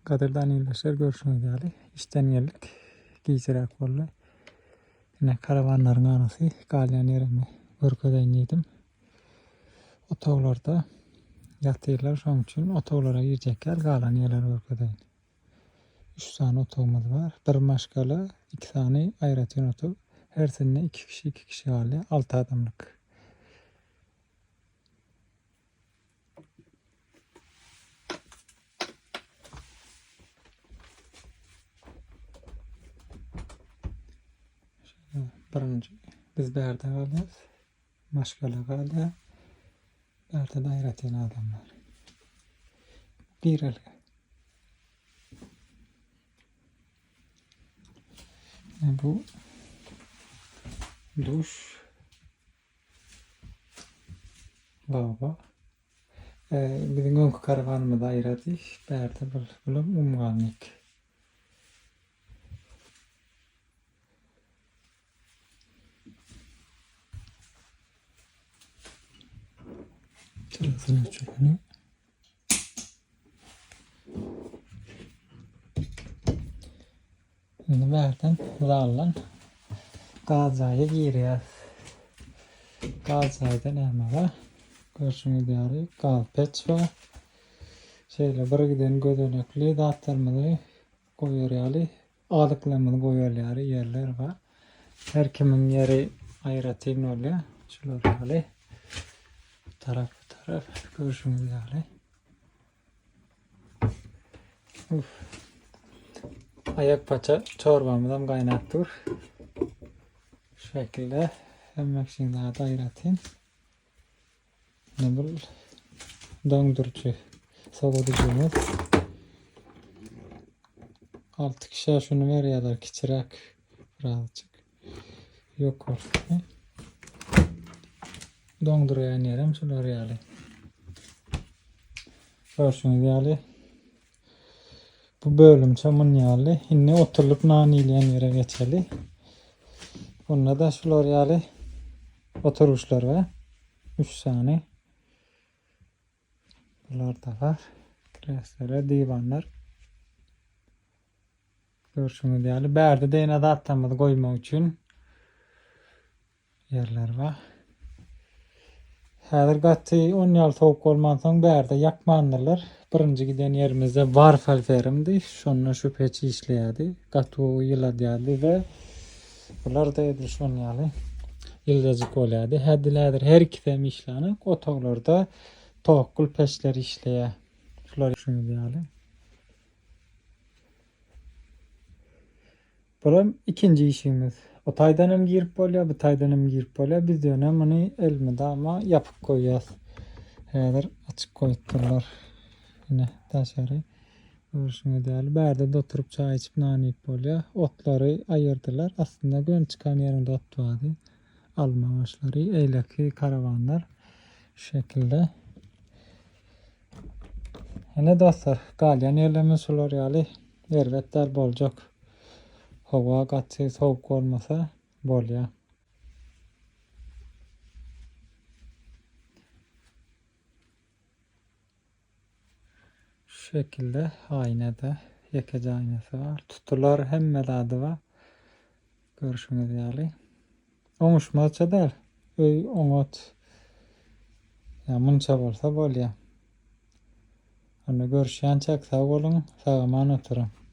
Gadyrdan ildeşler görşüňiz ýaly işden geldik. Gijiräk boldy. Ine karawanlaryň arasy galýan ýerimi görkezeýin diýdim. Otaglarda ýatyrlar şonuň üçin otaglara girjek ýaly galan ýerleri görkezeýin. 3 sany otagymyz bar. Bir maşgala, 2 sany aýratyn otag. Hersinde 2 kişi, 2 kişi galýar. 6 adamlyk. Birinji biz bärde galýarys. Maşgala galýar. Bärde de aýratyn adamlar. Girelge. Bu duş. Baba. Biziň öňki karawanymyz aýrady. Bärde bir bulam umgalnik. Çyrasyny öçüreni. Indi bärden zaldan gaz jaýa girýäs. Gaz jaýda näme bar? Görşüňiz ýaly gaz peç bar. Şeýle bir giden gözenekli zatlarymyzy goýar ýaly, azyklarymyzy goýar ýaly ýerler bar. Her kimiň ýeri aýratyn bolýar. Şular ýaly. Bu tarap, bu tarap görşüňiz ýaly. Uf. Ayak paça çorbamyzam gaýnap dur. Şu şekilde hemme kişiň zady aýratyn. Ne bu doňduryjy sowadyjymyz. 6 kişä şuny berýärler kiçiräk birazjyk. Ýokarsy. Doňdurýan ýerem şular ýaly. Görşüňiz ýaly bu bölümçe mun ýaly. Indi oturylyp nan iýilýän ýere geçeli. Bunda da şular ýaly oturgyçlar bar. 3 sany. Bular da bar. Kreslolar, diwanlar. Görşüňiz ýaly bärde de ýene zatlarymyzy goýmak üçin ýerler bar. Häzir gaty on ýaly sowuk bolmansoň bärde ýakmandyrlar. Birinji giden ýerimizde Warfelferimdi. Şonda şu peç işleýärdi. Gaty gowy ýyladýardy we bular da edil şon ýaly ýyljajyk bolýardy. Hädil häzir her ikisi hem işlänok. Otaglarda tokgul peçler işleýär. Şular şuňuz ýaly. Bulam ikinji işigimiz. O taýdan hem girip bolýar, bu taýdan hem girip bolýar. Biz ýöne muny elmydama ýapyk goýýas. Häzir açyk goýupdyrlar. Ine, daşary. Görşüňiz ýaly, bärde-de oturyp çaý içip nan iýip bolýar. Otlary aýyrdylar. Aslynda göni çykan ýeriňde ot bardy. Alma agaçlary, eýleki karawanlar şu şekilde. Ine dostlar, galýan ýerlerimiz şular ýaly erbet däl boljak. Howa gaty sowuk bolmasa bolýar. Şu şekilde aýnada ýekeje aýnasy bar. Tutular hemme zady bar. Görşüňiz ýaly. Oňuşmazça däl. Öý oňat. Ýa munça bolsa bolýa. Onda görüşýänçäk sag boluň, sag-aman oturyň.